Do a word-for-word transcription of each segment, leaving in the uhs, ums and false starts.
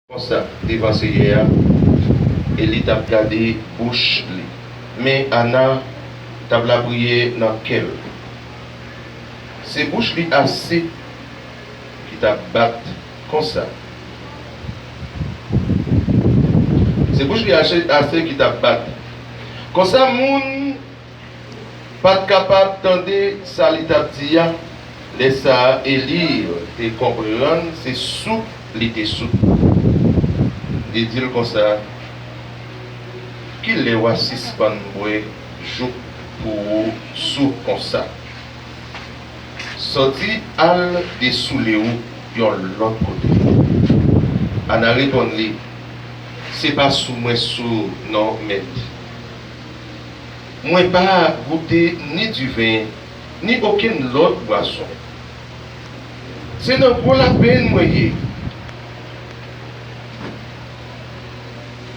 Konsa devan Seyè a, Eli t ap gade bouch li, men Ana t ap lapriyè nan kè l. Se bouch li ase ki t ap bat konsa. Se bouch li ase, ase ki t ap bat. Konsa moun pa t kapab tande sa li t ap di a. Lè sa a, Eli te konprann se sou li te sou. Li di l konsa, "Kilè w a sispann bwè jouk pou ou sou konsa? Sòti al desoule w yon lòt kote." Ana reponn li, "Se pa sou mwen sou non, mèt. Mwen pa goute ni diven, ni okenn lòt bwason. Se nan gwo lapenn mwen ye.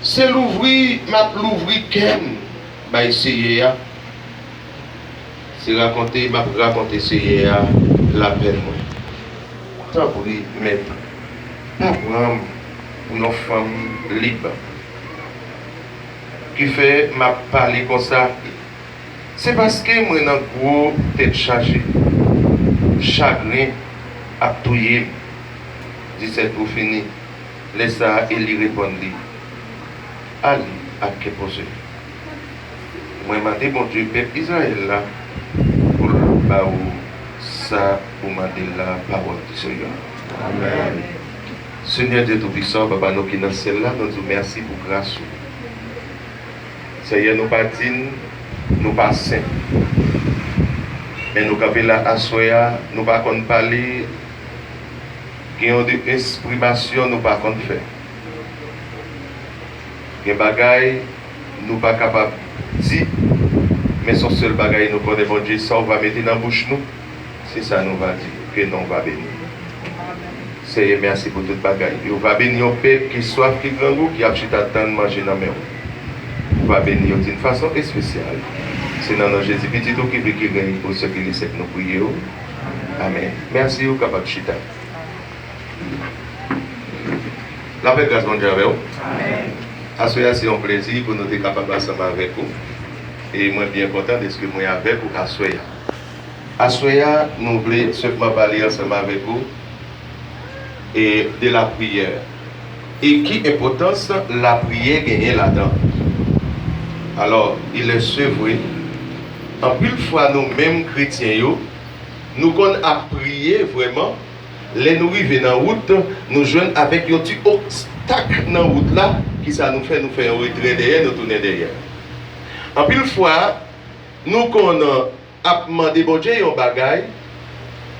Se louvri m ap louvri kè m bay Seyè a. Se rakonte m ap rakonte Seyè a lapenn mwen. Tanpri, mèt, pa pran m pou yon fanm lib." Kifè m ap pale konsa? Se paske mwen nan gwo tèt chaje. Chagren ap touye m. Disèt pou fini. Lè sa a, Eli reponn li, "Ale ak kè poze. Mwen mande Bondye pèp Izrayèl la pou l ba ou sa ou mande l la, pawòl di Seyè a." Amèn. Senyè Dye Toupisan, Papa nou ki nan syèl la, nou di w mèsi pou gras ou. Seyè, nou pa din, nou pa sen. Men nou kanpe la aswè a, nou pa konn pale, gen yon de eksprimasyon nou pa konn fè. Gen bagay nou pa kapab di, men se yon sèl bagay nou konnen, Bondye, sa w va mete nan bouch nou, se sa nou va di, ke non w va beni. Seyè, mèsi pou tout bagay. Ou va beni yon pèp ki swaf, ki grangou, ki ap chita tann manje nan men w. Ou va beni yo d'une façon spéciale. Se nan non Jezi, Pitit ou ki viv, ki règne pou syèk e syèk, nou priye w. Amèn. Mèsi, ou kapab chita. Lapè, gras Bondye avè w. Amèn. Aswè a, se yon plezi pou nou te kapab ansanm avèk ou. E mwen byen kontan dèske mwen avèk ou aswè a. Aswè a, nou vle senpman pale ansanm avèk ou e de lapriyè. E ki enpòtans lapriyè genyen ladan? Alò, il est, se vre, anpil fwa nou menm kretyen yo, nou konn ap priye vrèman, lè nou rive nan wout, nou jwenn avèk yon ti obstak nan wout la, kisa nou fè? Nou fè yon retrè dèyè, nou tounen dèyè. Anpil fwa, nou konn ap mande Bondye yon bagay,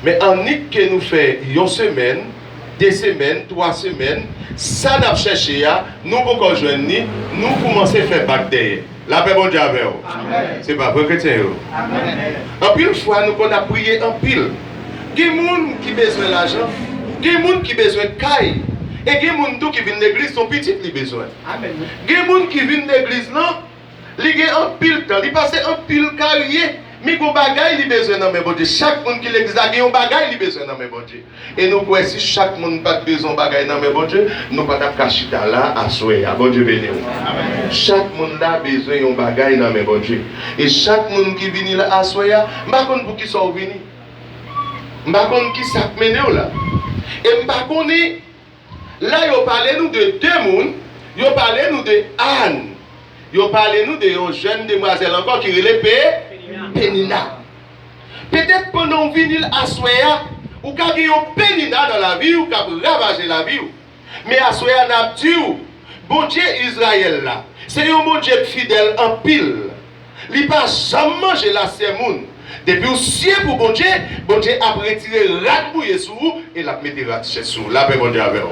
men annik ke nou fè yon semèn, de semèn, twa semèn, sa n ap chèche a, nou poko jwenn li, nou koumanse fè bak dèyè. Lapè Bondye avè w. Amèn. Se pa vre, kretyen yo? Amèn. Anpil fwa, nou konn ap priye anpil. Gen moun ki bezwen lajan, gen moun ki bezwen kay, e gen moun tou ki vin legliz, se yon pitit li bezwen. Amèn. Gen moun ki vin legliz lan, li gen anpil tan, li pase anpil karyè, men gon bagay li bezwen nan men Bondye. Chak moun ki legliz la gen yon bagay li bezwen nan men Bondye. E nou kwè si chak moun pa t bezwen yon bagay nan men Bondye, nou pa t ap ka chita la aswè a. Bondye beni w. Chak moun la bezwen yon bagay nan men Bondye. E chak moun ki vini la aswè a, m pa konn poukisa w vini. M pa konn kisa k mennen w la. E m pa konnen, la yo pale nou de de moun, yo pale nou de Ann. Yo pale nou de yon jèn demwazèl ankò ki rele Pe-, Penina. Petèt pandan w vini l aswè a, ou ka gen yon Penina nan lavi w k ap ravaje lavi w. Men aswè a, n ap di w, Bondye Izrayèl la, se yon Bondye k fidèl anpil. Li pa janm manje lasyè moun. Depi w sye pou Bondye, Bondye ap retire rad bouye sou ou e l ap mete rad chèch sou ou. Lapè Bondye avè w.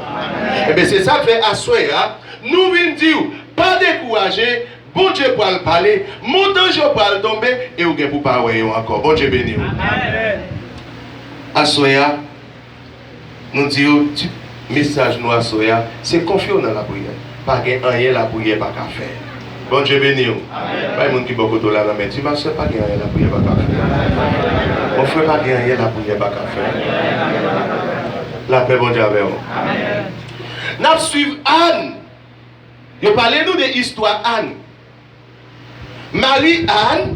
Enben, se sa k fè aswè a, nou vin di w, pa dekouraje, Bondye pral pale, montanj yo pral tonbe e ou gen pou pa wè yo ankò. Bondye beni w. Amèn. Aswè a, nou di yo, ti mesaj nou aswè a, se konfye w nan lapriyè. Pa gen anyen lapriyè pa ka fè. Bondye beni w. Amèn. Bay moun ki bò kote w la lanmen, di, "Ma sè, pa gen anyen lapriyè pa ka fè." Mon frè, pa gen anyen lapriyè pa ka fè. Lapè Bondye avè w. Amèn. N ap swiv Ann. Yo pale nou de istwa Ann. Mari Ann,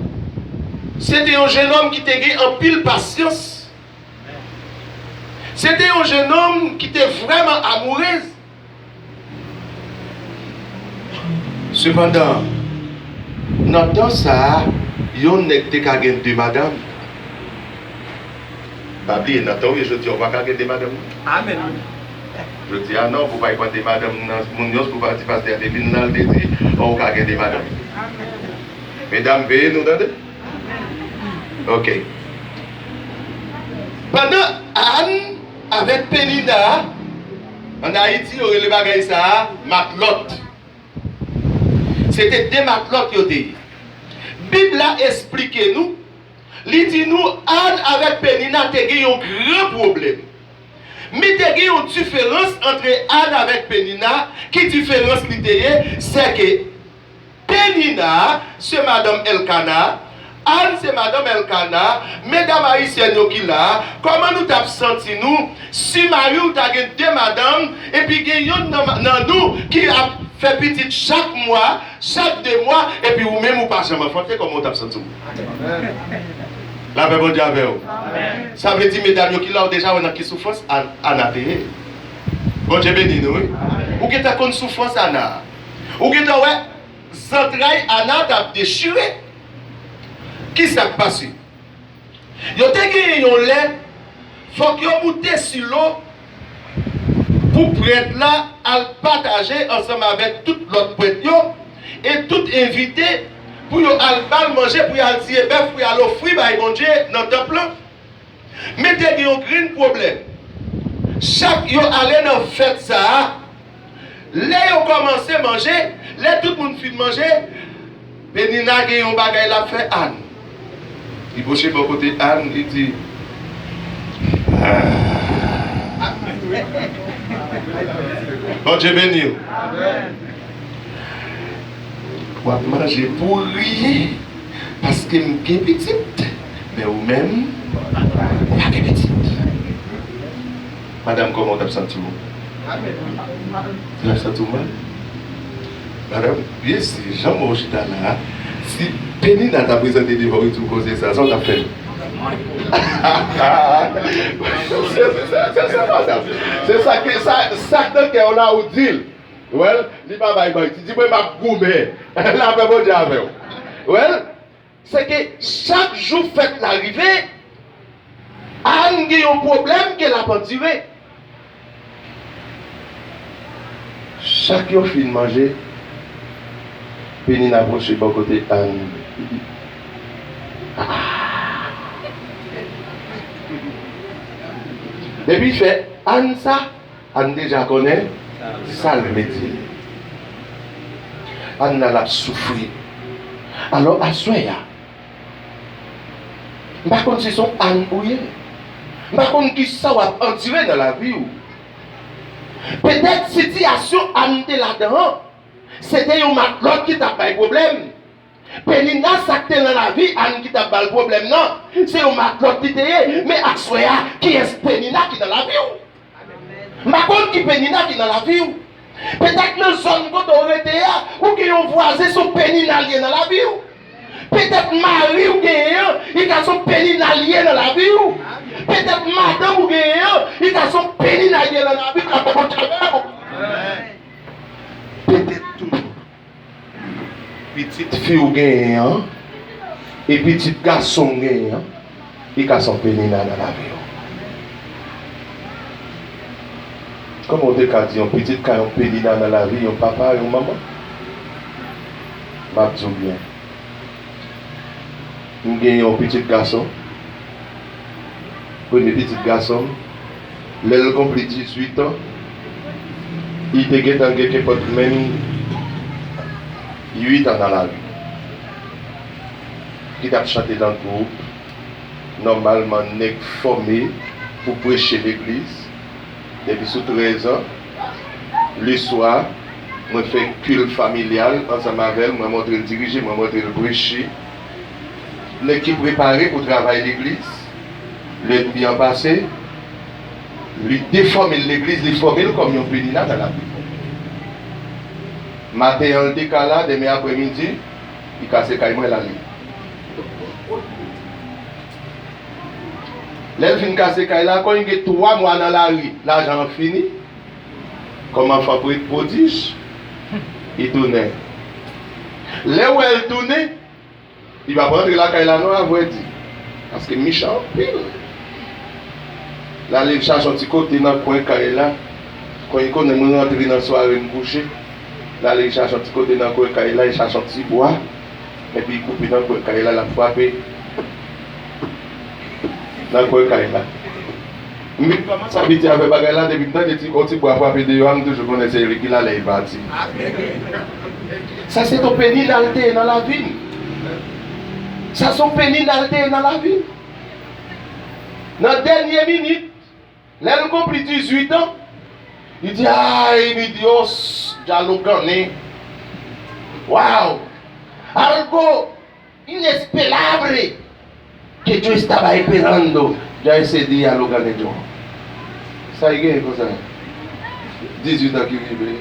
se te yon jennonm ki te gen anpil pasyans. Se te yon jennonm ki te vrèman amourez. Sepandan, nan tan sa a, yon nèg te ka gen de madanm. Pa bliye, nan tan w ye jodi a, ou pa ka gen de madanm, non. Amèn. Jodi a, non, pou pa pran de madanm nan moun yo, pou pa di pastè a te vin la, l te di, oh, ou ka gen de madanm. Medam, veye nou, tande. Ok. Pandan Ann avèk Penina, ann Ayiti, yo rele bagay sa a matlòt. Se te de matlòt yo te ye. Bib la esplike nou, li di nou Ann avèk Penina te gen yon gran pwoblèm. Men te gen yon diferans antre Ann avèk Penina. Ki diferans li te ye? Sèke Penina se madanm Èlkana, Ann se madanm Èlkana. Medam ayisyèn yo ki la a, kòman nou t ap santi nou si mari w ta gen de madanm, epi gen yonn nan, nan nou ki ap fè pitit chak mwa, chak de mwa, epi ou menm ou pa janm anfante? Kòman w t ap santi w? Lapè Bondye avè w. Sa vle di, medam yo ki la, w deja wè nan ki soufrans An-, Ana te ye. Bondye beni nou, wi. Ou gentan konn soufrans Ana. Ou gentan wè zantray Ana t ap dechire. Ki sa k pase? Yo te genyen yon lè, fòk yo moute Silo pou prèt la al pataje ansanm avèk tout lòt prèt yo, e tout envite pou yo al ba l manje, pou y al tiye bèf, pou y al ofri bay Bondye nan tanp lan. Men te gen yon grenn pwoblèm. Chak yo ale nan fèt sa a, lè yo kòmanse manje, lè tout moun fin manje, Penina gen yon bagay l ap fè Ann. Li pwoche bò kote Ann, li di, "Ah." Bondye beni w. W ap manje pouri paske m gen pitit, men ou menm, ou pa gen pitit. Madanm, kòman w t ap santi w? Ou t ap santi w mal? Madanm, byen si, jan mwen chita la a, si Penina ta prezante devan w, li di w koze sa, sa w t ap fè? Se, se, se, se, se, madanm. Se sa ke, sa, sa k nan kè w la, ou di l. Wè l, li pa bay manti. Di mwen m ap goumen. Lapè Bondye avè w. Wè l, se ke chak jou fèt la rive, Ann gen yon pwoblèm ke l ap andire. Chak yo fin manje, Penina pwoche bò kote Ann. Li di, "Ah." Depi fè Ann sa, Ann deja konnen sa l mete. Ann la, l ap soufri. Alò, aswè a, m pa konn si se yon Ann ou ye. M pa konn kisa w ap andire nan lavi w. Petèt sitiyasyon Ann te ladan an, se te yon matlòt ki t ap bay pwoblèm. Penina, sa k te nan lavi Ann ki t ap ba l pwoblèm nan, se yon matlòt li te ye. Men aswè a, kiyès Penina ki nan lavi w? M pa konn ki Penina ki nan lavi w. Petèt nan zòn kote w rete a, ou gen yon vwazen, se yon Penina l ye nan lavi w. Petèt mari w genyen an, li ka se yon Penina l ye nan lavi w. Petèt madanm ou genyen an, li ka se yon Penina l ye nan lavi w. Lapè Bondye avè w. Petèt tou, pitit fi w genyen an, e pitit gason w genyen an, li ka se yon Penina nan lavi w. Kòman w te ka di yon pitit ka yon Penina nan lavi yon papa, yon manman? M ap di w byen. M gen yon pitit gason. Premye pitit gason m, lè l konpli dizuit an, li te gentan gen kenpòt menm uit an nan lari. Li t ap chante nan gwoup, nòmalman nèg fòme pou preche legliz. Depi sou trèz an, leswa, mwen fè kilt familyal ansanm avè l, mwen montre l dirije, mwen montre l preche. Nèg ki prepare pou travay legliz, lènmi an pase, li defòme l legliz, li fòme l kòm yon Penina nan lavi. Maten an, l te ka la, demen apremidi, li kase kay mwen, l ale. Lè l fin kase kay la, kon li gen twa mwa nan lari, lajan an fini. Kòm anfan pre-, pwodij, li tounen. Lè w wè l tounen, li p ap rantre lakay la non, avrèdi. Paske m mechan anpil. L ale l chache yon ti kote nan kwen kay la. Kon li konnen mwen rantre nan sware m kouche. L ale l chache yon ti kote nan kwen kay la, li chache yon ti bwa. Epi li koupe nan kwen kay la, l ap frape nan kwen kay la. M vin kòmanse abitye avèk bagay la, depi m tande ti, yon ti bwa frape deyò a, m toujou konnen se li ki la lè li pati. Sa se yon penina l te ye nan lavi m. Sa se yon penina l te ye nan lavi m. Nan dènye minit, lè l konpli dizuit an, li di, ay, mi Dios, dialogannen. Wow! Algo inesperabre que yo estaba esperando, ya ese día lo gané yo. Sa e gen konsa? Dizuit an ki rive.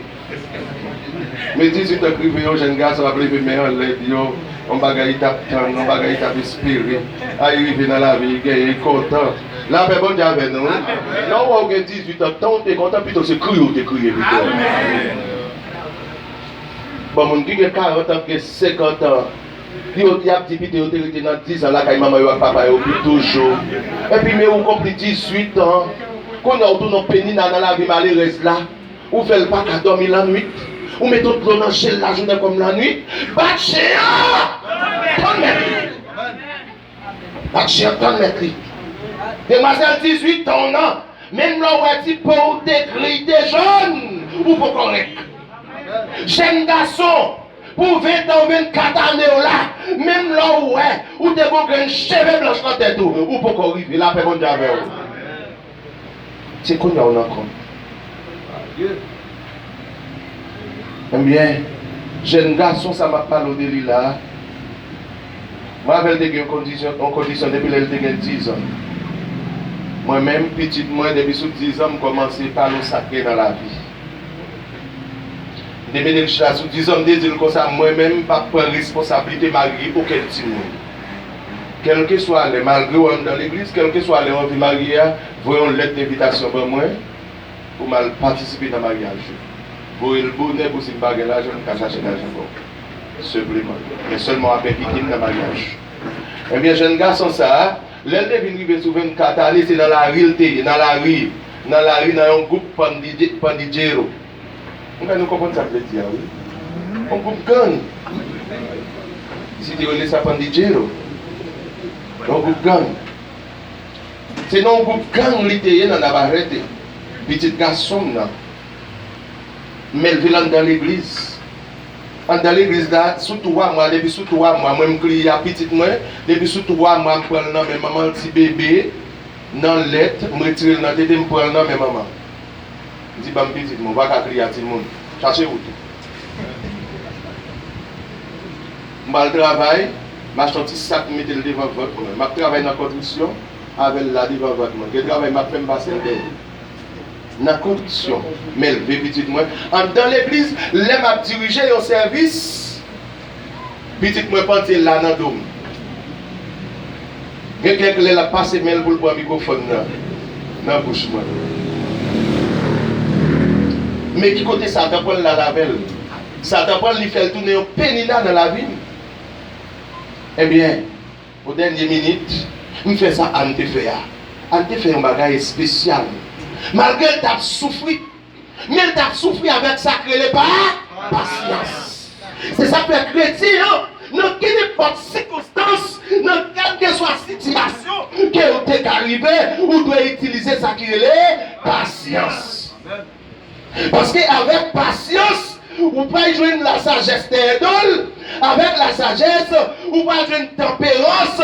Men dizuit an ki rive, yon jèn gason ap leve men anlè, di yo, yon bagay li t ap tann, yon bagay li t ap espere. A, li rive nan lavi, li genyen, li kontan. Lapè Bondye avè nou, wi. Lè w wè w gen dizuit an, tan w te kontan, pito se kriye w te kriye pito. Bon, moun ki gen karant an, ki gen senkant an, yo, y ap di pito yo te rete nan diz an lakay manman yo ak papa yo pi toujou. Epi men ou konpli dizuit an, kounye a ou tounen yon penina nan lavi malerèz la. Ou fè l pa ka dòmi lannwit. Ou mete yon dlo nan je l lajounen kòm lannwit. Bat chen an! Tann mèt li! Bat chen an, tann mèt li! Demwazèl dizuit an w nan, menm lè w wè ti po w te gri, te jòn, ou poko rèk. Jèn gason, pou ven tan w, vennkat ane w la, menm lè w wè ou te gon grenn cheve blanch nan tèt ou, ou poko rive. Lapè Bondye avè w. Se kounye a w nan kont. Ebyen, jèn gason sa m ap pale w de li la a, mwen avè l te gen yon kondisyon, yon kondisyon depi lè l te gen diz an. Mwen menm, pitit mwen, depi sou diz an, m kòmanse pale w sa k gen nan lavi. M te mete l chita sou diz an, m te di l konsa, mwen menm, m p ap pran responsablite marye okenn timoun. Kèlkeswa lè, malgre w anndan legliz, kèlkeswa lè w anvi marye a, voye yon lèt envitasyon ban mwen pou m al patisipe nan maryaj yo. Voye l bonè pou si m pa gen lajan, m ka chache lajan ba w. Senpleman. Men sèlman w ap envite m nan maryaj. Ebyen, jèn gason sa a, lè l te vin rive sou vennkat ane, se nan lari l te ye, nan lari, nan lari, nan yon gwoup pandije-, pandijero. M kwè nou konprann sa m vle di a, wi. Yon gwoup gang. Si te rele sa pandijero. Yon gwoup gang. Se nan yon gwoup gang li te ye nan Navarrete. Pitit gason m nan. M elve l anndan legliz. Anndan legliz la, sou twa mwa, depi sou twa mwa, mwen m kriye a pitit mwen, depi sou twa mwa, m pran l nan men manman l, ti bebe, nan lèt, m retire l nan tete, m pran l nan men manman. M di, ban m pitit mwen, ou pa ka kriye a timoun. Chache wout ou. M pral travay, m achte yon ti sak, m mete l devan vant mwen. M ap travay nan konstriksyon avè l la devan vant mwen. Gen travay m ap fè, m pase l dèyè. Nan konstriksyon, m elve pitit mwen. Anndan legliz, lè m ap dirije yon sèvis, pitit mwen pandye l la nan do m. Gen kèk lè l ap pase men l pou l pran mikwofòn nan, nan bouch mwen. Men ki kote Satan pran l la avè l? Satan pran l, li fè l tounen yon penina nan lavi m. Ebyen, o dènye minit, m fè sa Ann te fè a. Ann te fè yon bagay espesyal. Malgre l t ap soufri, men l t ap soufri avèk sa k rele pa, pasyans. Se sa k fè kretyen an, nan kenenpòt sikonstans, nan kèlkeswa sitiyasyon ke w te ka rive, ou dwe itilize sa ki rele pasyans. Paske avèk pasyans, ou pral jwenn lasajès dèyè do l. Avèk lasajès, ou pral jwenn tanperans.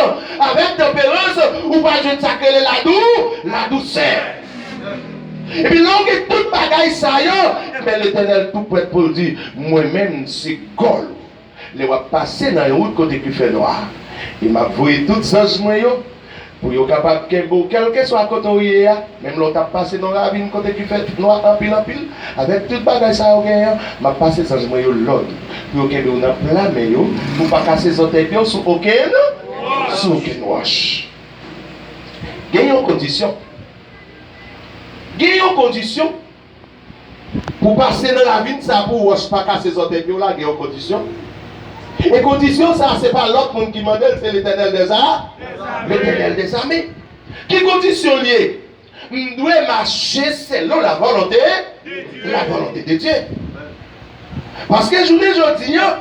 Avèk tanperans, ou pral jwenn sa k rele ladou-, ladousè. Epi lè w gen tout bagay sa yo, enben Letènèl tou prèt pou l di, mwen menm se gòl ou. Lè w ap pase nan yon wout kote ki fènwa, e m ap voye tout zanj mwen yo, Pou yo kapab kenbe w, kèlkeswa kote w ye a, menm lè w t ap pase nan ravin kote ki fè nwa anpil anpil, avèk tout bagay sa yo genyen an, m ap pase zanj mwen yo lòd pou yo kenbe w nan pla men yo, pou w pa kase zòtèy pye w sou okenn, sou okenn wòch. Gen yon kondisyon. Gen yon kondisyon. Pou pase nan ravin sa, pou wòch pa kase zòtèy pye w la, gen yon kondisyon. E kondisyon sa, se pa lòt moun ki mande l, se Letènèl dèza-, Letènèl dèzame. Ki kondisyon l ye? M dwe mache selon la volonté, la volonté de Dieu. Paske jounen jodi an,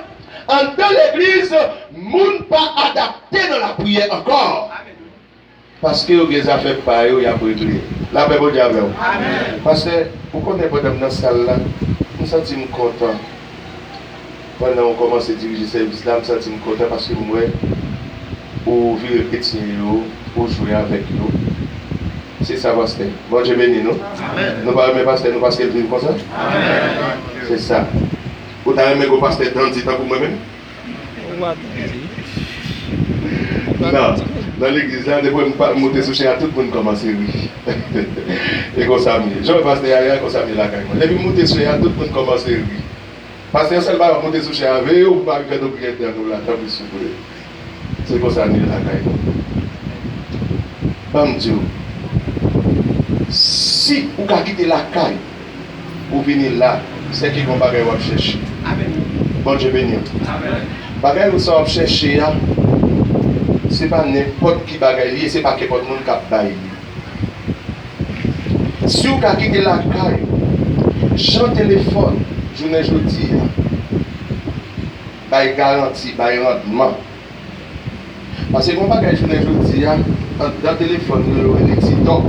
anndan legliz, moun pa adapte nan lapriyè ankò. Paske yo gen zafè pa yo y ap regle. Lapè Bondye avè w. Amèn. Pastè, ou konnen pandan m nan sal la, m santi m kontan. Pandan w kòmanse dirije sèvis la, m santi m kontan paske m wè ou vire kretyen yo, ou jwe avèk yo. Se sa, pastè. Bondye beni nou. Amèn. Nou pa renmen pastè nou paske l viv konsa? Amèn. Se sa. Ou ta renmen gon pastè dandi tankou mwen menm? Ou pa tande. Non, nan legliz la, depi m pa moute sou chè a, tout moun kòmanse ri. E konsa m ye. Jan pastè a ye a, konsa m ye lakay mwen. Depi m moute sou chè a, tout moun kòmanse ri. Pastè, yon sèl bagay, moute sou chè a, veye w pou pa rive nou kriye dan nou la, tanpri souple. Se konsa n ye lakay nou. Ban m di w, si ou ka kite lakay, ou vini la, sèke gon bagay w ap chèche. Amèn. Bondye beni w. Amèn. Bagay ou sa w ap chèche a, se pa nenpòt ki bagay li ye, se pa kenpòt moun k ap bay li. Si w ka kite lakay ou, jan telefòn, jounen jodi a, bay garanti, bay randman, Paske gon bagay jounen jodi a, anndan telefòn nou yo rele TikTok.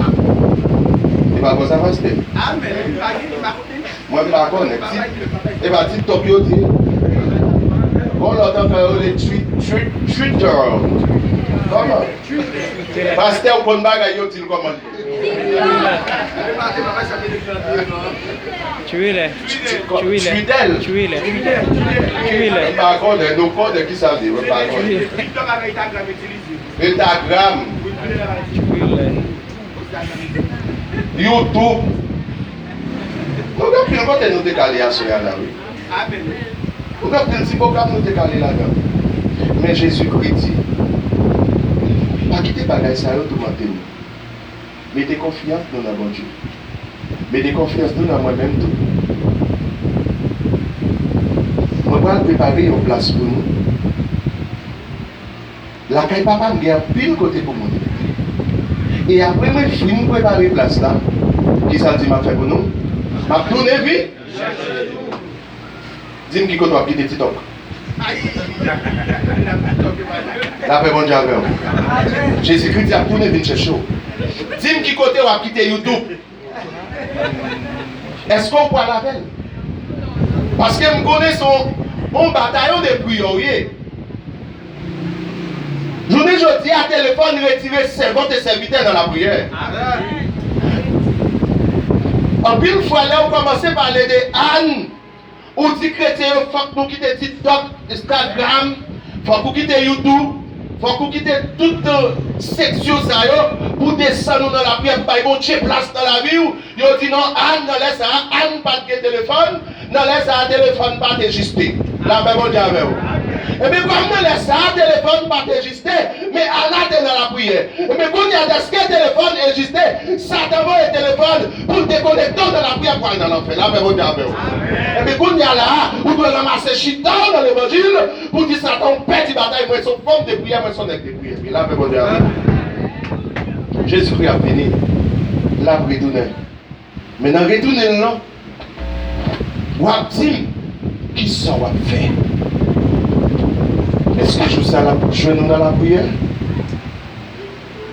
E pa konsa, pastè? Amèn. Pa gen, pa konnen. Mwen m pa konnen. Ti, e pa TikTok yo di? Gon lòt ankò yo rele Twi-, Twi-, Twitter. Kòman? Pastè, ou konn bagay yo di l kòman? Twitter. Twitter. Twitter. Twitter. Twitter. M pa konnen, nou konnen ki sa l ye, mwen pa konnen. Instagram. Twitter. YouTube. Nou gen anpil kote nou te ka ale aswè a la, wi. Nou gen anpil ti pwogram nou te ka ale ladan. Men Jezikri di, pa kite bagay sa yo toumante nou. Mete konfyans nou nan Bondye. Mete konfyans nou nan mwen menm tou. Mwen pral prepare yon plas pou nou. Lakay Papa m gen anpil kote pou moun rete. E apre mwen fin prepare plas la, kisa l di m ap fè pou nou? M ap tounen vin. Di m ki kote w ap kite TikTok. Lapè Bondye avè w. Jezikri di ap tounen vin chèche w. Di m ki kote w ap kite YouTube. Èske w pral avè l? Paske m konnen se yon, yon batayon de priyè w ye. Jounen jodi a, telefòn retire sèvant e sèvitè nan lapriyè. Anpil fwa, lè w kòmanse pale de Ann, ou di kretyen yo, fòk nou kite TikTok, Instagram, fòk ou kite YouTube, fòk ou kite tout, euh, seksyon sa yo pou desann ou nan lapriyè, pou bay Bondye plas nan lavi w. Yo di non, Ann, nan lè sa a, Ann pa t gen telefòn, nan lè sa a, telefòn pa t egziste. Lapè Bondye avè w. Ebyen, kòm nan lè sa a, telefòn pa t egziste, men Ana te nan lapriyè. Ebyen, kounye a, dèske telefòn egziste, Satan voye telefòn pou l dekonekte w nan lapriyè pou al nan lanfè. Lapè Bondye avè w. Ebyen, kounye a la a, ou dwe ranmase chita w nan levanjil pou di Satan, ou pèdi batay, mwen se yon fanm de priyè, mwen se yon nèg de priyè. Lapè Bondye avè w. Jezikri ap vini, l ap retounen. Men nan retounen l lan, w ap di m kisa w ap fè. Èske jou sa l ap jwenn nou nan lapriyè?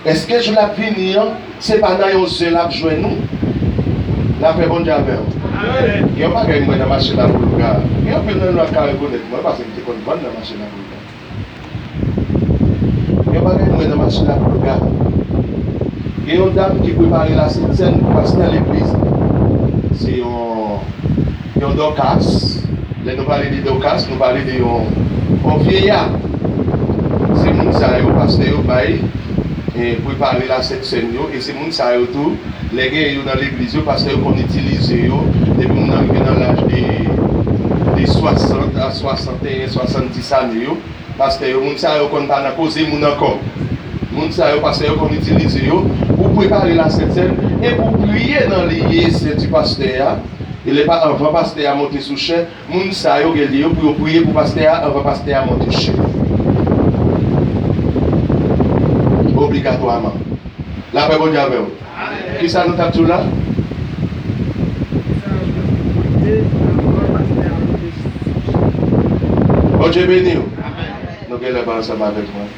Èske jou l ap vini an, se pa nan yon zen l ap jwenn nou? Lapè Bondye avè w. Gen yon bagay m wè nan mache Laboulga. Gen anpil nan nou k ka rekonèt mwen, paske m te konn vann nan mache Laboulga. Gen yon bagay m wè nan mache Laboulga. Gen yon dam ki prepare lasentsèn pou pastè legliz. Se yon, yon Dòkas. Lè nou pale de Dòkas, nou pale de yon, yon vyeya. Se moun sa yo, pastè yo bay e, prepare Lasent Sèn yo, e se moun sa yo tou, lè genyen yo nan legliz yo, pastè yo konn itilize yo, depi moun nan rive nan laj de, de swasant a swasanteyen, swasanndis ane yo, pastè yo, moun sa yo konn pa nan koze moun ankò. Moun sa yo, pastè yo konn itilize yo pou prepare Lasent Sèn e pou priye nan lye sen di pastè a. E lè pa, anvan pastè a monte sou chè, moun sa yo gen lye yo pou yo priye pou pastè a anvan pastè a monte chè. Obligatwaman. Lapè Bondye avè w. Kisa nou t ap di w la? Bondye beni w. Nou genlè pa ansanm avèk mwen.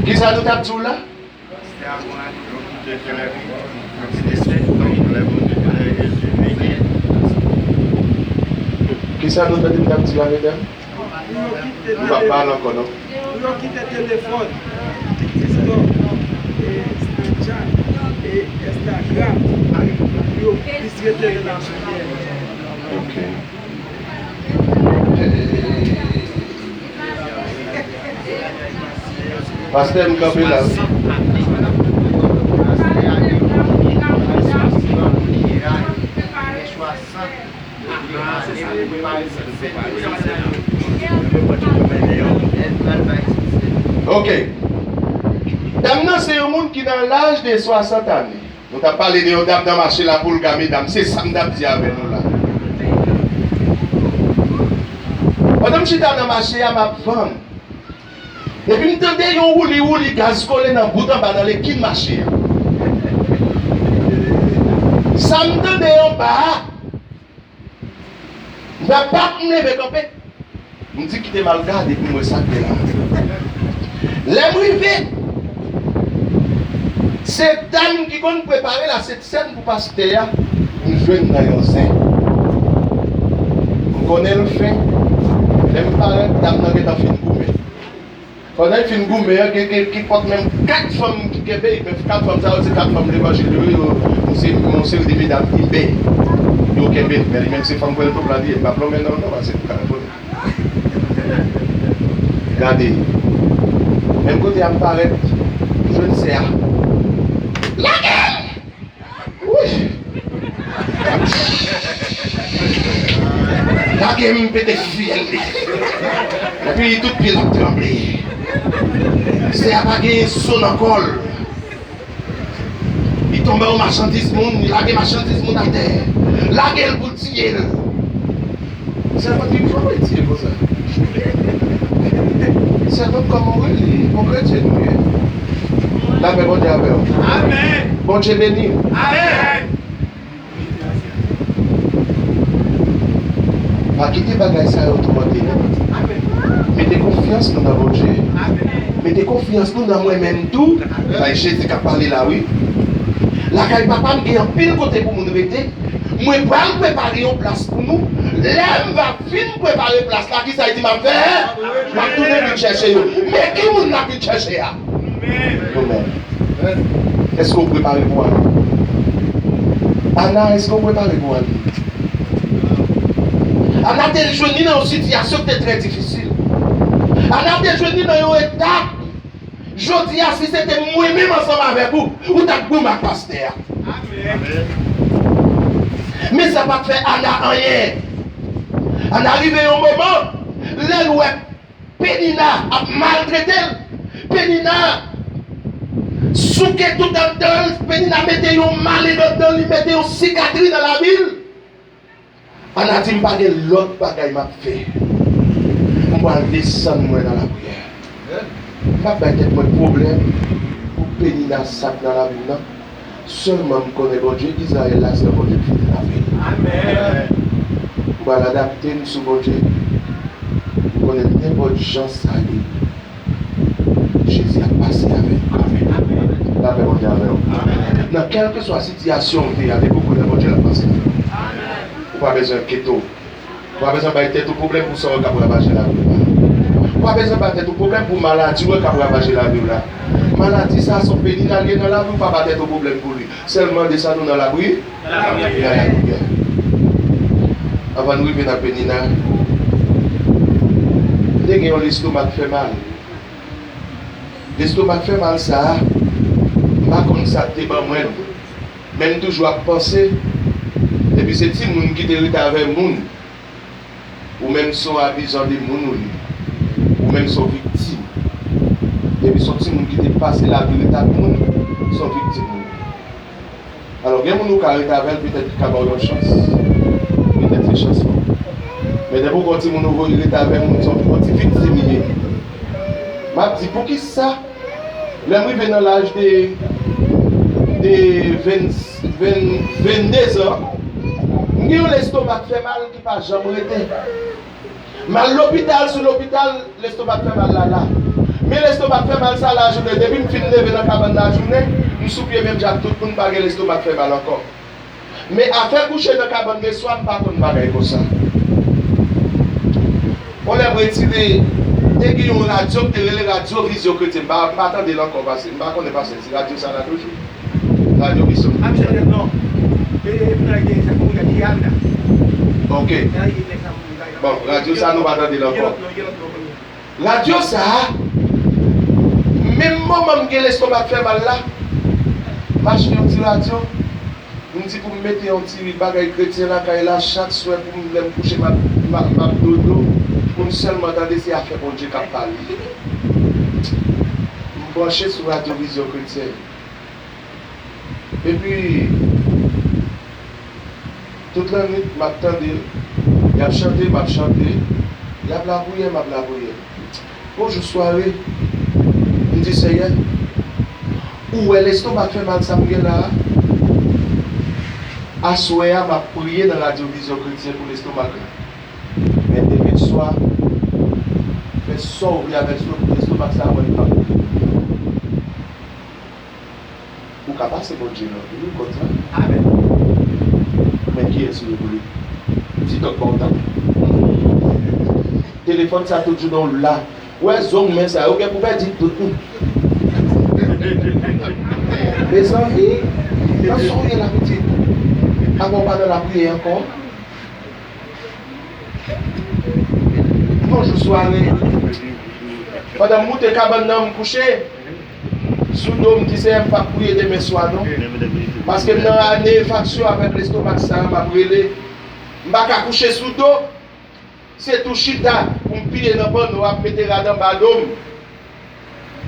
Kisa nou t ap di w la? Kisa nou tande m t ap di la, medam? Nou pa pale ankò, non? Pou yo kite telefòn, TikTok, e Snapchat, e Instagram, pou yo plis rete nan lapriyè. Ok. Pastè, m kanpe la. Ok. Dam nan se yon moun ki nan laj de swasant ane. Nou t ap pale de yon dam nan mache la, Poulga, medam, se sa m t ap di avè nou la. Pandan m chita nan mache a, m ap vann. Epi m tande yon wouli wouli gaz kole nan bout anba nan lekin mache a. Sa m tande anba a, m fè pap, m leve kanpe. M di kite m al gade pou m wè sa k gen la. Lè m rive, se dam ki konn prepare Lasent Sèn pou pastè a, m jwenn nan yon zen. M konnen l fen. Lè m parèt, dam nan gentan fin goumen. Pandan l fin goumen an, gen, gen, gen kèk menm kat fanm ki kenbe, men kat fanm sa yo, se kat fanm levanjil yo, yo, yon se, yon seri de medam iben. Yo kenbe l, men li menm se fanm pwèl tou pla li ye, li p ap lonmen non, non, pase pou ka lonmen. Gade. Menm kote a m parèt, m jwenn sè a. Lage l! Wouy! Lage m pete fyèl li. Epi tout pye l ap tranble. Sè a pa genyen so nan kò l. Li tonbe yon machandiz moun, li lage machandiz moun atè. Lage l pou l tiye l. Sèvant, li pran mwen tiye konsa. Sèvant, kòman w rele? Bon kretyen nou ye. Lapè Bondye avè w. Amèn. Bondye beni w. Amèn. Pa kite bagay sa yo toumante nou. Mete konfyans nou nan Bondye. Mete konfyans nou nan mwen menm tou. Bay Jezi k ap pale la, wi. Lakay Papa m gen anpil kote pou moun rete. Mwen pral prepare yon plas pou nou. Lè m va fin prepare plas la, kisa l di m ap fè? M ap tounen vin chèche yo. Men ki moun l ap vin chèche a? Nou menm. Èske w prepare pou ale? Ana, èske w prepare pou ale? Ana te jwenn li nan yon sitiyasyon ki te trè difisil. Ana te jwenn li nan yon etap. Jodi a, si se te mwen menm ansanm avèk ou, ou t ap goumen ak pastè a. Men sa pa t fè Ana anyen. Ana rive yon moman, lè l wè Penina ap maltrete l, Penina souke tout anndan l, Penina mete yon maleng anndan l, li mete yon sikatri nan lavi l. Ana di, "M pa gen lòt bagay m ap fè. M pral desann mwen nan lapriyè. M p ap bay tèt mwen pwoblèm pou Penina sa k nan lavi m nan. Sèlman m konnen Bondye Izrayèl la se yon Bondye ki fidèl avè l. M pral adapte m sou Bondye. M konnen nenpòt jan sa ye, Jezi ap pase avè nou kanmenm." Lapè Bondye avè w. Nan kèlkeswa sitiyasyon w te ye a, depi w kwè nan Bondye, l ap pase avè w. Ou pa bezwen enkyete w. Ou pa bezwen bay tèt ou pwoblèm pou sa w wè k ap ravaje lavi w la. Ou pa bezwen bay tèt ou pwoblèm pou maladi w wè k ap ravaje lavi w la. Maladi sa a se yon Penina l ye nan lavi w, pa ba tèt ou pwoblèm pou li. Sèlman desann ou nan lapriyè. Nan lapriyè. Anvan n rive nan Penina, m te gen yon lestomak fè mal. Lestomak fè mal sa a, m pa konn sa k te ban mwen l. Men m toujou ap panse, depi se timoun ki te rete avè moun, ou menm se yon abizan de moun ou ye. Ou menm se yon viktim. Depi se yon timoun ki te pase lavi rete ak moun, se yon viktim ou ye. Alò, gen moun ou ka rete avè l, petèt li ka ba w yon chans. Petèt se chans lan. Men depi w gen yon timoun ou voye rete avè moun, se yon ti viktim li ye. M ap di, poukisa, lè m rive nan laj de, de ven, ven, vennde zan, m gen yon lestomak fè mal ki pa janm rete. M al lopital sou lopital, lestomak fè mal la la. Men lestomak fè mal sa lajounen, depi m fin leve nan kabann lajounen, m sou pye menm jan ak tout moun, m pa gen lestomak fè mal ankò. Men afè kouche nan kabann de swa, m pa konn bagay konsa. On lè m retire, te gen yon radyo, m te rele Radyo Vizyon Kretyen, m pa, m pa tande l ankò, pase m pa konnen pase si radyo sa la toujou. Radyo Vizyon. Ap chanje non. E, e, nan, e, sa, kòman y ap di, Amina. Ok. Nan, e, nèg sa, Bon, radyo sa nou pa tande l ankò. Radyo sa a, menm moman m gen lestomak fè mal la, m achte yon ti radyo. M di pou m mete yon ti bagay kretyen lakay la, chak swè pou m, lè m kouche, m ap, m ap, m ap dodo, pou m sèlman tande se afè Bondye k ap pale. M branche sou Radyo Vizyon Kretyen. Epi, tout lannwit, m ap tande l. Y ap chante, m ap chante. Y ap lapriyè, m ap lapriyè. Yon jou sware, m di, Seyè, ou wè lestomak fè mal sa m gen la a? Aswè a, m ap priye nan Radyo Vizyon Kretyen pou lestomak la. Men demen swa, fè sa w vle avèk lestomak sa a, mwen m p ap priye. Ou ka pase Bondye nan vi w konsa. Amèn. Men kiyès ou ye pou li? Ti tòk pa w tande. Telefòn sa tout jounen w la. Ou wè zong men sa yo gen pou pèdi tout. Mezanmi, nan sa w ye la pitit? Apa w pa nan lapriyè ankò? Yon jou sware, pandan m moute kabann nan, m kouche sou do, m di, Seyè, m p ap priye demen swa non. Paske m nan ane efaksyon avèk lestomak sa a, m ap rele. M pa ka kouche sou do. Se tou chita pou m piye nan panno, ap mete rad anba do m.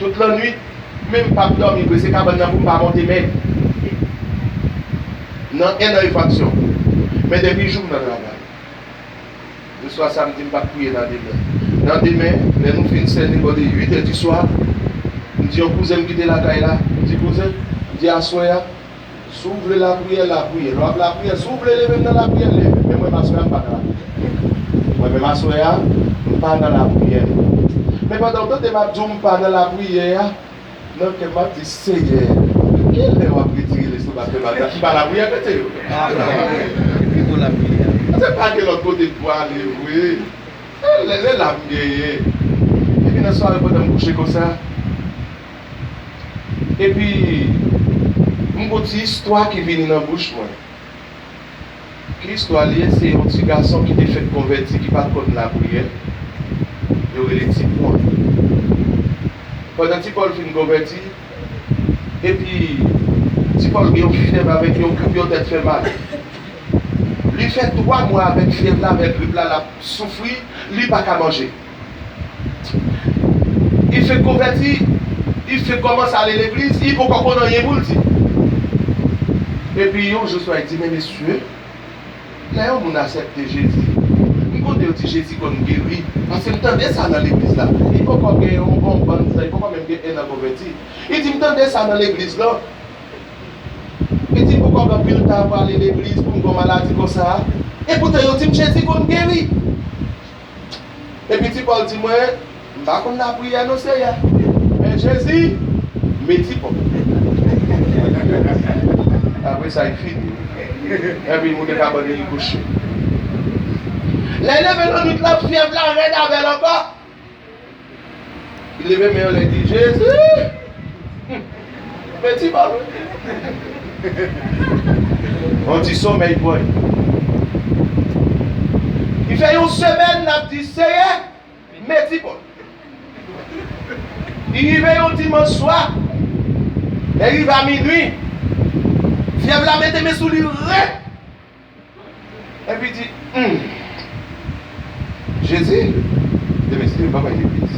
Tout lannwit, menm m p ap dòmi vre, se kabann nan pou m pa monte menm. Nan en an efaksyon. Men depi jou m nan travay. Jou swa samdi, m p ap priye nan demen. Nan demen, lè nou fin sènen bò de uit è di swa, m di yon kouzen m ki te lakay la, m di, kouzen, m di aswè a, si w vle lapriyè, lapriyè. Lè w ap lapriyè, si w vle leve m nan lapriyè, leve m. Men mwen menm aswè a, m pa nan lapriyè. Mwen menm aswè a, m pa nan lapriyè. Men pandan w tande m ap di w m pa nan lapriyè a, nan kè m ap di, Seyè, kilè w ap retire lestomak fè mal la? M pa lapriyè kote yo. Pou lapriyè. Se pa gen lòt kote m pwale vre. E lè, lè la m genyen. Epi nan sware pandan m kouche konsa, epi m gon ti istwa ki vini nan bouch mwen. Ki istwa li ye? Se yon ti gason ki te fèk konvèti, ki pa t konn lapriyè. Yo rele Ti Pòl. Pandan Ti Pòl fin konvèti, epi Ti Pòl gen yon fyèv avèk yon grip, yon tèt fè mal. Li fè twa mwa avèk fyèv la, avèk grip la, l ap soufri, li pa ka manje. Li fèk konvèti, li fèk kòmanse ale legliz, li poko konn anyen pou l di. Epi yon jou swa, li di, men mesye, lè yon moun aksepte Jezi, m konnen yo di Jezi konn geri, paske m tande sa nan legliz la. Li poko gen yon bon bann tan, li poko menm gen en an konvèti. Li di, m tande sa nan legliz la. Li di, m poko gen anpil tan pou ale legliz, pou m gen yon maladi konsa. Epoutan yo di m Jezi konn geri. Epi Ti Pòl di mwen, m pa konn lapriyè non, Seyè. Men Jezi, men Ti Pòl. Apre sa, li fini. Epi l moute kabann li, li kouche. Lè l leve lannwit la, fyèv la rèd avè l ankò. Li leve men l anlè, li di, Jezi! Men Ti Pòl. Yon ti somèy pran l. Li fè yon semèn, l ap di, Seyè, men Ti Pòl. Li rive yon dimanch swa, lè rive a minui, fyèv la mete men sou li rèd. Epi di, hmm, Jezi, demen si Dye pa bay legliz.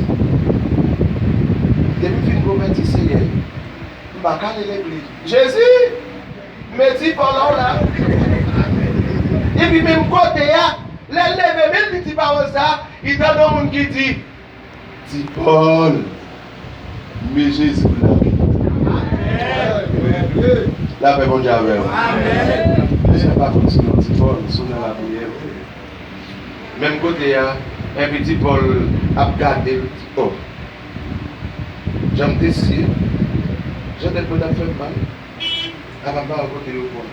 Depi m fin konvèti, Seyè, m pa ka ale legliz. Jezi, men Ti Pòl la w la. Epi menm kote a, lè l leve men l, li di pawòl sa, li tande yon moun ki di, Ti Pòl, men Jezi w la. Lapè Bondye avè w. Misye pa konn sou non Ti Pòl, sou non lapriyè. Menm kote a, epi Ti Pòl ap gade l, oh, jan m te si, jan tèt mwen t ap fè m mal. Apa m pa wè kote yo pran.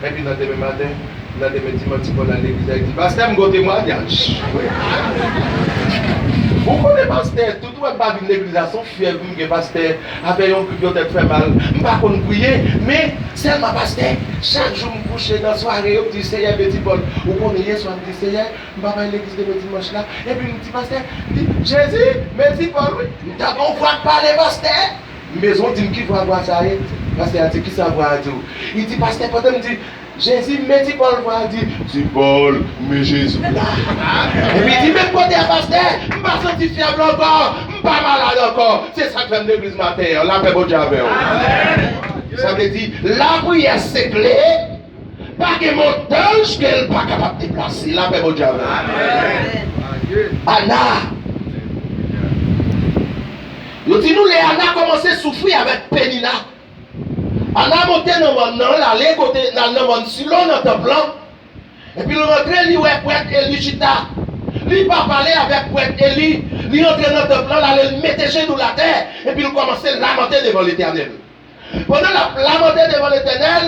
Epi nan demen maten, nan demen dimanch, Ti Pòl al legliz la, li di, pastè, m gon temwayaj. Ou konnen pastè, tout ou wè m pa vin legliz la, se yon fyèv m gen, pastè, avè yon grip, yon tèt fè mal. M pa konn priye, men sèlman, pastè, chak jou m kouche nan sware yo, m di, Seyè, men Ti Pòl, ou konnen yè swa m di, Seyè, m pa bay legliz demen dimanch la. Epi m di, pastè, m di, Jezi, men Ti Pòl, wi. M tande yon vwa k pale, pastè. M bezwen w di m ki vwa, vwa sa ye. Pastè a di, kisa vwa a di w? Li di, pastè, pandan m di, Jezi, men Ti Pòl, vwa a di, Ti Pòl, men Jezi w la. Epi di, menm kote a, pastè, m pa santi fyèv la ankò, m pa malad ankò. Se sa k fè m legliz maten an. Lapè Bondye avè w. Sa vle di, lapriyè se kle. Pa gen montanj ke l pa kapab deplase. Lapè Bondye avè w. Ana. Yo di nou lè Ana kòmanse soufri avèk Penina. Ana monte nan mòn nan, l ale kote, l al nan mòn Silo nan tanp lan. Epi l rantre, li wè prèt Eli chita. Li pa pale avèk prèt Eli. Li rantre nan tanp lan, l ale, l mete jenou l atè, epi l kòmanse lamante devan Letènèl. Pandan l ap lamante devan Letènèl,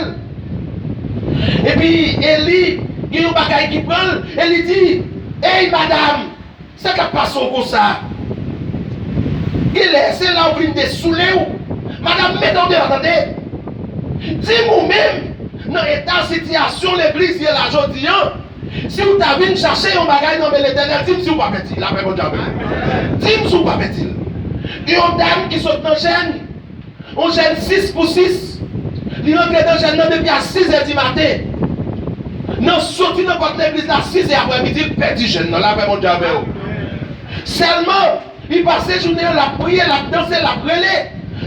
epi Eli gen yon bagay ki pran l, e li di, ey, madanm, sa k ap pase w konsa? Genlè, se la w vin desoule w. Madanm, mete w deyò, tande. Di m ou menm, nan eta sitiyasyon legliz ye la jodi an, si w ta vin chache yon bagay nan men Letènèl, di m si w pa pèdi l. Lapè Bondye avè w. Di m si w pa pèdi l. Gen yon dam ki sot nan jèn, yon jèn sis pou sis. Li rantre nan jèn nan depi a sis è di maten. Nan soti nan pòt legliz la sis è aprè midi, l pèdi jèn nan. Lapè Bondye avè w. Sèlman, li pase jounen an, l ap priye, l ap danse, l ap rele.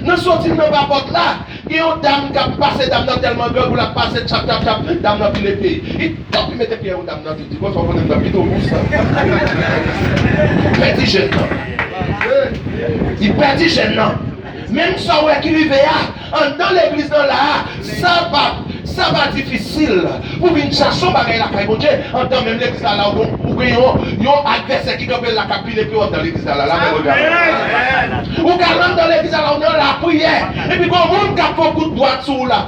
Nan soti l nan ba pòt la, gen yon dam k ap pase, dam nan tèlman grangou, l ap pase, tchap, tchap, tchap, dam nan pile pye. Li tòp, li mete pye yon dam nan, li di, konsa w konnen m nan pito bous. Pèdi jèn nan. Li pèdi jèn nan. Menm sa w wè ki rive a, anndan legliz nan la a, sa pa, sa pa difisil pou vin chache yon bagay lakay Bondye, anndan menm legliz la, la ou, ou gen yon, yon advèsè ki kanpe la, k ap pile pye w anndan legliz la, la, lapè Bondye avè w. Ou ka anndan legliz la, la ou nan lapriyè, epi gon moun k ap fè yon kout dwat sou ou la.